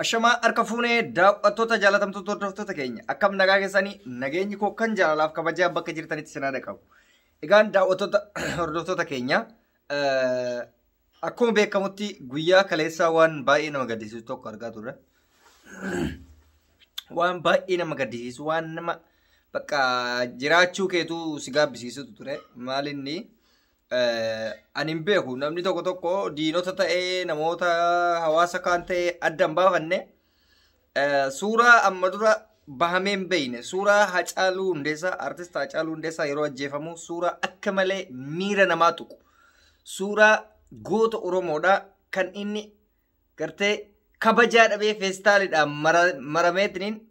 Ashamaa harka fuunee daawwattoota jaalatamtoota hordoftoota keenya akkam nagaa keessanii nageenyi koo kan jaalalaaf kabajaa bakka jirtanitti isin haa qabu. Egaan daawwattoota hordoftoota keenya akkuma beekamutti guyyaa kaleessaa waan baay'ee nama gaddisiisu tokko argaa turre. Waan baay'ee nama gaddisiisu waan nama bakka jiraachuu keetuu si gaabbisiisutu ture. Maal inni ani hin beeku namni tokko tokko diinota ta'ee namoota hawaasa kaan ta'ee adda hin baafanne suuraa amma dura bahamee hin beekne suuraa Hacaaluu Hundeessaa artist Hacaaluu Hundeessaa yeroo ajjeefamu suuraa akka malee miira namaa tuqu suuraa goota Oromoodha kan inni gartee kabajaa dhabee feestaalidhaan marameetiniin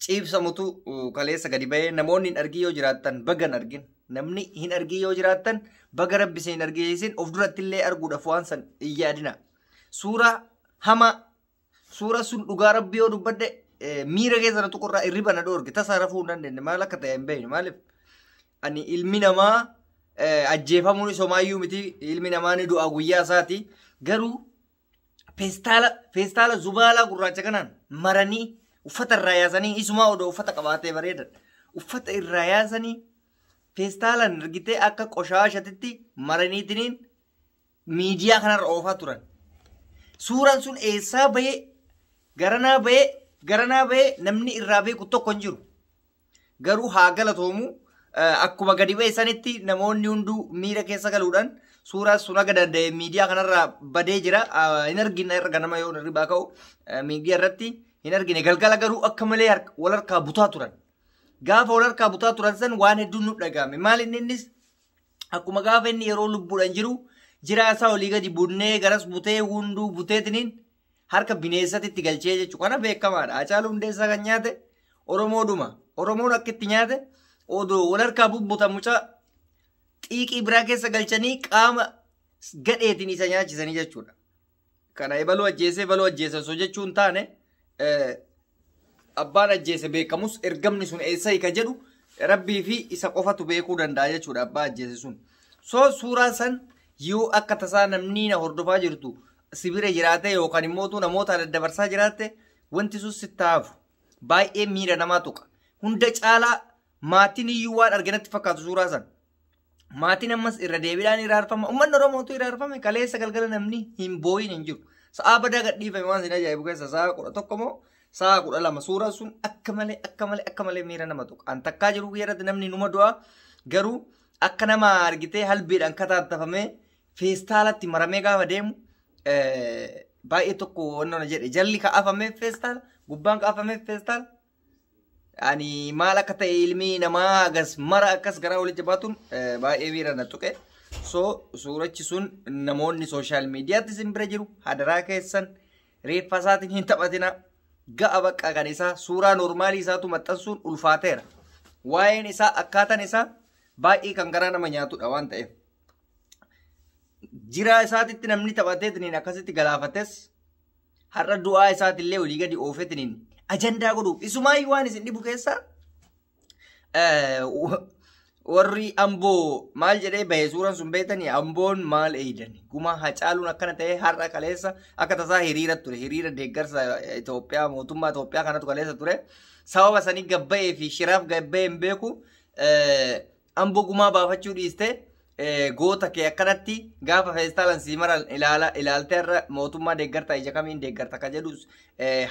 ciibsamutu kaleessa gadi bahee namoonni hin argin yoo jiraattan baga hin argin. Namni hin argin yoo jiraattan baga rabbi isin hin argisiisin of duratti illee arguudhaaf waan san hin yaadina. Suuraa hamaa suuraa sun dhugaa rabbi yoo dubbadde miira keessa na tuqurraa irriba na dhoorge tasaa rafuu hin dandeenye maal akka ta'e hin beekne maaliif ani ilmi namaa ajjeefamuun isomaayyuu miti ilmi namaa ni du'a guyyaa isaati garuu feestaala feestaala zubaalaa gurraacha kanaan maranii uffata irraa yaasanii isumaa odoo uffata qabaatee bareedan uffata irraa yaasanii feestaalaan argitee akka qoshaashatitti maraniitiniin miidiyaa kanarra oofaa turan. Suuraan sun eessaa bahee garanaa bahee garanaa bahee namni irraa beeku tokko hin jiru. Garuu haa galatoomu akkuma gadi ba'e sanitti namoonni hunduu miira keessa galuudhaan suuraa sun haga danda'e miidiyaa kanarraa badee jira. Hin argine irra ganama yoo hirribaa ka'u miidiyaa irratti hin argine. Galgala garuu akka malee wal harkaa butaa turan. Gaafa wal harkaa butaa turan san waan hedduun nu dhaga'ame. Maal inni innis akkuma gaafa inni yeroo lubbuudhaan jiru jiraa isaa olii gadi bunnee garas butee hunduu buteetiniin harka bineensatti galchee jechuudha. Kana beekamaadha. Hacaaluu Hundeessaa kan nyaate Oromoodhuma. Oromoon akka itti nyaate odoo wal harkaa bubbutan mucaa xiiqii biraa keessa galchanii qaama gadheetiin isa nyaachisanii jechuudha. Kana ebaluu ajjeesee ebaluu ajjeese osoo jechuu hin taane abbaan ajjeese beekamus ergamni sun eessa hiika jedhu rabbii fi isa qofatu beekuu danda'a jechuudha abbaa ajjeese sun. So suuraa san yoo akka tasaa namni na hordofaa jirtu si bira jiraate yookaan immoo namoota daddabarsaa jiraatte wanti sun sitti hafu baay'ee miira namaa tuqa. Hunda caalaa maatiin iyyuu waan arganatti fakkaatu suuraa san. Maatiin ammas irra deebiidhaan iraarfama. Uummanni Oromootu iraarfame kaleessa galgala namni hin boo'in hin jiru. Sa'aa badaa gadhiifame waan isin ajaa'ibu keessa sa'a 11 moo sa'a 12 suuraan sun akka malee akka malee akka malee miira nama tuqa. An takkaa jiru irratti namni numa du'a garuu akka nama argitee halbeedhaan kataattafamee feestaalatti maramee gaafa deemu baay'ee tokko wanna jedhe jalli kaafamee feestaala gubbaan kaafamee feestaala. Ani maal akka ta'e ilmi namaa agas mara akkas garaa walitti jabaatuun baay'ee miira na tuqe. So suurachi sun namoonni sooshaal miidiyaatti isin bira jiru hadaraa keessan reeffa isaatiin hin taphatina. Ga'a bakka kan isaa suuraa noormaalii isaatu maxxansuun ulfaateera. Waa'een isaa akkaataan isaa baay'ee kan garaa nama nyaatudha waan ta'eef. Jiraa isaatitti namni taphateetiniin akkasitti galaafates har'a du'aa isaatillee olii gadi oofeetiniin ajandaa godhuuf isumaayyuu waan isin dhibu keessaa warri Amboo maal jedhee bahe suuraan sun beektanii Amboon maal eeydan gumaa Hacaaluun akkana ta'ee har'a kaleessa akka tasaa hiriira ture hiriira deeggarsa Itoophiyaa mootummaa Itoophiyaa kanatu kaleessa ture sababa sanii gabba'ee fi shiraaf gabba'ee hin beeku Amboo gumaa baafachuu dhiiste goota kee akkanatti gaafa feestaalan sii maran ilaaltee irra mootummaa deeggarta ija kamiin deeggarta ka jedhu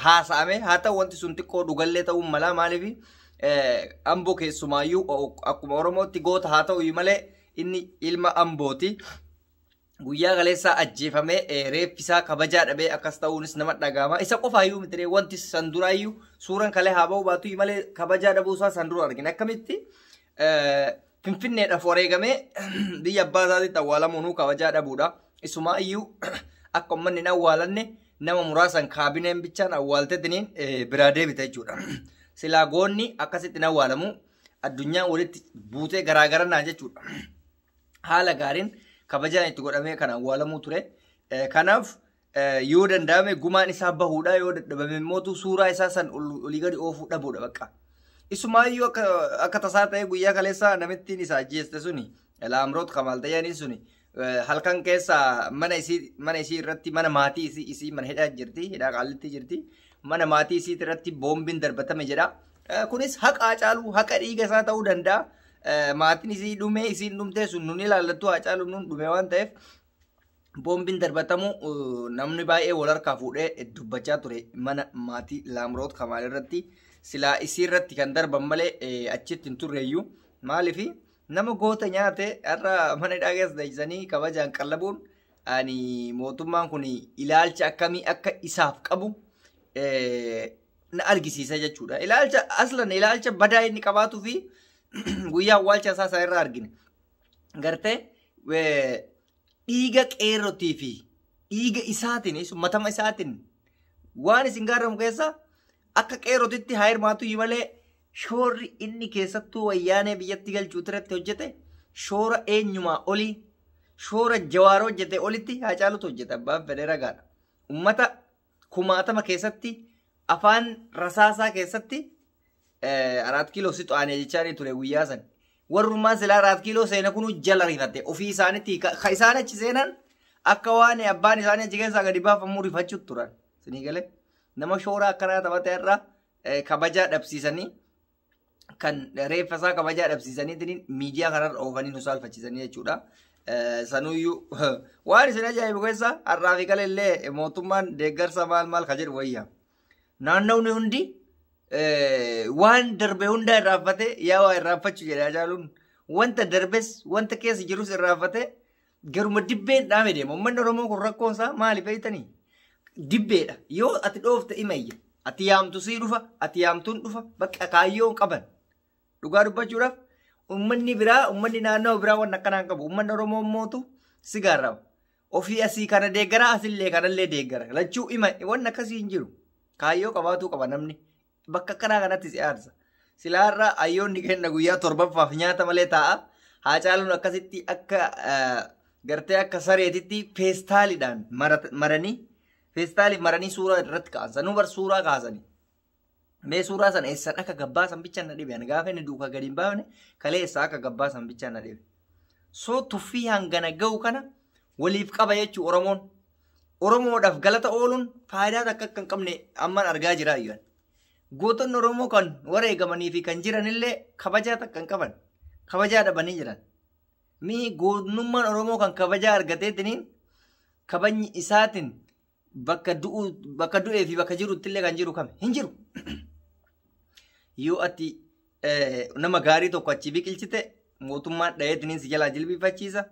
haasa'ame haa ta'u wanti sun xiqqoo dhugallee ta'uu mala maaliif Amboo keessumaayyuu akkuma Oromootti goota haa ta'u malee inni ilma Ambooti. Guyyaa kaleessaa ajjeefamee reeffi isaa kabajaa dhabee akkas ta'uunis nama dhaga'ama. Isa qofaayyuu miti wanti san duraayyuu suuraan kalee haa ba'u baatu malee kabajaa dhabuu isaa san dura argina. Akkamitti Finfinneedhaaf wareegamee biyya abbaa isaatiitti awwaalamuunuu kabajaa dhabuudha. Isumaayyuu akka uummanni hin awwaalanne nama muraasan kaabineen bichaan awwaaltetiniin biraa deebite jechuudha. Silaa goonni akkasitti hin awwaalamu addunyaan walitti buutee garaagaranaa jechuudha. Haala gaariin kabajaan itti godhamee kan awwaalamuu ture. Kanaaf yoo danda'ame gumaan isaa bahuudha yoo dadhabame immoo suuraa isaa san olii gadi oofuu dhabuudha bakka. Isumaayyuu akka tasaa ta'e guyyaa kaleessaa namittiin isa ajjeeste suni Laamroot Kamaal Tayyanii suni Halkan keessa mana isii irratti, mana maatii isii, mana hidhaa jirti, hidhaa Qaallitti jirti, mana maatii isii irratti boombiin darbatame jedha. Kunis haqa Hacaaluu, haqa dhiiga isaa ta'uu danda'a. Maatiin isii dhume, isiin dhumtee sun nun ilaallattu, Hacaaluu nun dhume waan ta'eef boombiin darbatamu namni baay'ee wal harkaa fuudhee dubbachaa ture. Mana maatii Laamroot Kamaal irratti silaa isii irratti kan darban malee achitti hin turreeyyuu. Maaliif nama goota nyaate har'a mana hidhaa keessa teessisanii kabajaan qallabuun ani mootummaan kun ilaalcha akkamii akka isaaf qabu na argisiisa jechuudha. Ilaalcha aslan ilaalcha badaa inni qabaatuu fi guyyaa awwaalcha isaa isaa irraa argine. Gartee dhiiga qeerrotii fi dhiiga isaatiin, matama isaatiin waan isin gaaramu keessa akka qeerrotitti haa hirmaatu malee, shoorri inni keessattuu Wayyaanee biyyatti galchuu irratti hojjete shoora eenyumaa olii, shoora Jawaar hojjete olitti Haacaalutu hojjete, abbaan fedhee ragaadha. Ummata kumaatama keessatti afaan rasaasaa keessatti Araat Kiiloo si xaanee jechaa ture guyyaa san. Warrummaan silaa Araat Kiiloo seena kunu jala rifate ofii isaaniitti ka isaan achi seenan akka waan abbaan isaanii achi keessaa gadi baafamuu rifachuu turan. Sinii galee nama shoora akkanaa taphate irraa kabajaa dhabsiisanii, kan reeffa isaa kabajaa dhabsiisanii miidiyaa kanarra oofanii nu saalfachiisanii jechuudha. Sanuyyuu waan isin ajaa'ibu keessa har'aa fi kaleellee mootummaan deeggarsa maal maal ka jedhu wayya. Naannawni hundi waan darbe hundaa irraanfate, yaa waa irraanfachuu jedhe Hacaaluun. Wanta darbes wanta keessa jirus irraanfate garuma dibbeen dhaame deema. Uummanni Oromoo kun rakkoon isaa maali beektanii? Dibbeedha. Yoo ati dhoofte imayya. Ati yaamtu sii dhufa, ati yaamtuun dhufa, bakka kaayyoo qaban. Dhugaa dubbachuudhaaf uummanni biraa, uummanni naannoo biraa waan akkanaa hin qabu. Uummanni Oromoo mootu si gaarraba. Ofii asii kana deeggara, asillee kanallee deeggara. Lachuu ima waan akkasii hin jiru. Kaayyoo qabaatuu qaba namni. Bakka akkanaa kanatti si aarsa. Silaarraa hayyoonni kenna guyyaa torbaffaaf nyaata malee taa'a. Haacaaluun akkasitti akka gartee akka sareetitti feestaaliidhaan maranii, feestaalii maranii suuraa irratti ka'an. Sanuu bar suuraa kaasanii. Mee suuraa sana eessan akka gabbaasan bichaan na dhibe. Ani gaafa inni duukaa gadi hin baafne kalee eessaa akka gabbaasan bichaan na dhibe. Soo tuffii hangana ga'u kana waliif qaba jechuu Oromoon. Oromoodhaaf galata ooluun faayidaa takka akka hin qabne amman argaa jira iyyaan. Gootonni Oromoo kan wareegamanii fi kan jiranillee kabajaa takka hin qaban. Kabajaa dhabanii jiran. Mii goonnummaan Oromoo kan kabajaa argateetiniin kabajni isaatiin bakka du'u, bakka du'ee fi bakka jirutti illee kan jiru kami hin jiru. Yoo ati nama gaarii tokko achi biqilchite mootummaan dhaheetiniin si jalaa jilbifachiisa.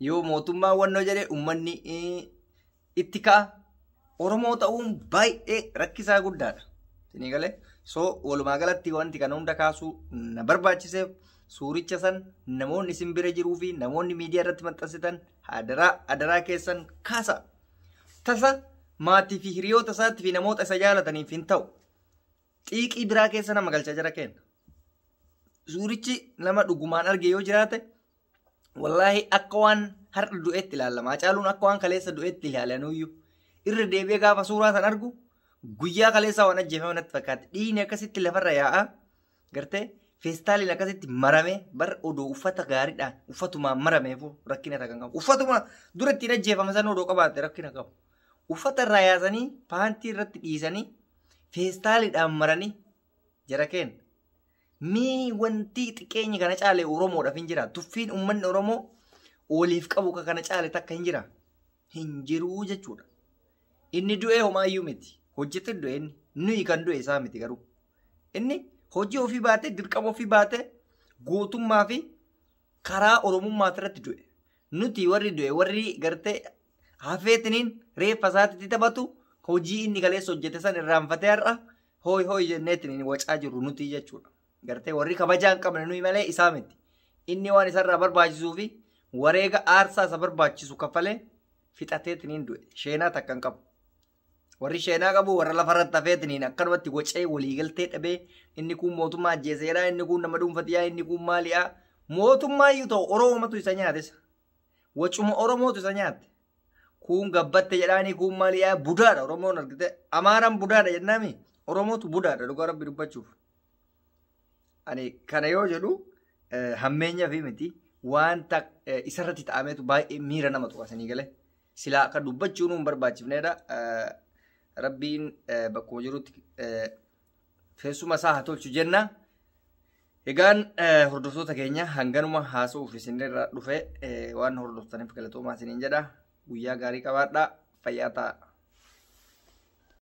Yoo mootummaan wannoo jedhee uummanni itti ka'a. Oromoo ta'uun baay'ee rakkisaa guddaadha. Isinii galee? So walumaa galatti wanti kana hunda kaasuu na barbaachiseef suuricha san namoonni isin bira jiruu fi namoonni miidiyaa irratti maxxansitan adaraa adaraa keessan kaasa. Tasa maatii fi hiriyoota isaatti fi namoota isa jaalataniif hin ta'u. Xiiqii biraa keessa nama galcha jara kenna. Suurichi nama dhugumaan arge yoo jiraate wallaahi akka waan har'a du'eetti ilaalama. Hacaaluun akka waan kaleessa du'eetti ilaalanuyyuu. Irra deebi'ee gaafa suuraa san argu guyyaa kaleessaa waan ajjeefame natti fakkaate. Dhiigni akkasitti lafarra yaa'a. Gartee feestaaliin akkasitti marame bar odoo uffata gaariidhaan uffatumaan marameefu rakkina takka hin qabu. Uffatuma dura ittiin ajjeefame sana odoo qabaatte rakkina qabu. Uffata irraa yaasanii paantii irratti dhiisanii feestaaliidhaan maranii jara keenya. Mii wanti xiqqeenyi kana caale Oromoodhaaf hin jira. Tuffiin uummanni Oromoo waliif qabu kana caale takka hin jira. Hin jiruu jechuudha. Inni du'ee homaayyuu miti. Hojjete du'e inni. Nuyi kan du'e isaa miti garuu. Inni hojii ofii baatee, dirqama ofii baatee, gootummaa fi karaa Oromummaa irratti du'e. Nuti warri du'e, warri gartee hafeetiniin reeffa isaatti taphatu, hojii inni kaleessa hojjete san irraanfatee har'a hooy hooy jenneetiniin wacaa jirru nuti jechuudha. Gartee warri kabajaa hin qabne nuyi malee isaa miti. Inni waan isarraa barbaachisuu fi wareega aarsaa isa barbaachisu kaffalee fixateetiniin du'e. Sheenaa takka hin qabu. Warri sheenaa qabu warra lafarratti hafeetiniin akkanumatti wacee waliigaltee dhabee, inni kun mootummaa ajjeeseedha, inni kun nama dhuunfatiyaa, inni kun maaliyaa. Mootummaa iyyuu ta'u Oromootu isa nyaate. Wacuma Oromootu isa nyaate. Kun gabbatte jedhaanii, kun maaliyaa, budaadha Oromoon argite. Amaaraan budaadha jennaami. Oromootu budaadha dhugaa Rabbi dubbachuuf. Ani kana yoo jedhu hammeenya fi miti. Wanta isarratti ta'ameetu baay'ee miira nama tuqa isinii galee. Silaa akka dubbachuun hin barbaachifnedha. Rabbiin bakkuma jirutti teessuma isaa haa tolchu jenna. Egaan hordoftoota keenya hanganuma haasa'uuf isinirra dhufe waan hordoftaniif galatoomaa isiniin jedha. Guyyaa gaarii qabaadhaa. Fayyaa ta'a.